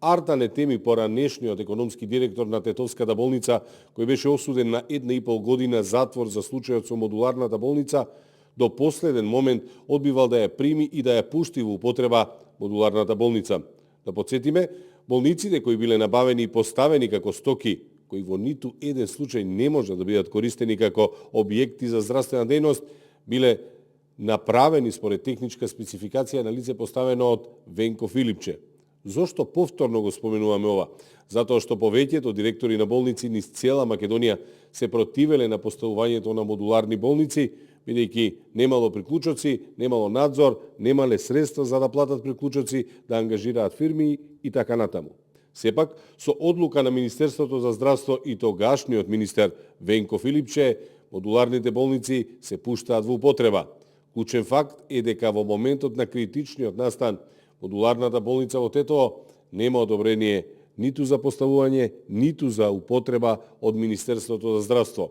Артан Етеми, поранешниот економски директор на Тетовската болница, кој беше осуден на 1,5 година затвор за случајот со модуларната болница, до последен момент одбивал да ја прими и да ја пушти во употреба модуларната болница. Да подсетиме, болниците кои биле набавени и поставени како стоки, кои во ниту еден случај не може да бидат користени како објекти за здравствена дејност, биле направени според техничка спецификација на лице поставено од Венко Филипче. Зошто повторно го споменуваме ова? Затоа што повеќето директори на болници низ цела Македонија се противеле на поставувањето на модуларни болници, бидејќи немало приклучоци, немало надзор, немале средства за да платат приклучоци, да ангажираат фирми и така натаму. Сепак, со одлука на Министерството за здравство и тогашниот министер Венко Филипче, модуларните болници се пуштаат во употреба. Клучен факт е дека во моментот на критичниот настан, модуларната болница во Тетово нема одобрение ниту за поставување, ниту за употреба од Министерството за здравство.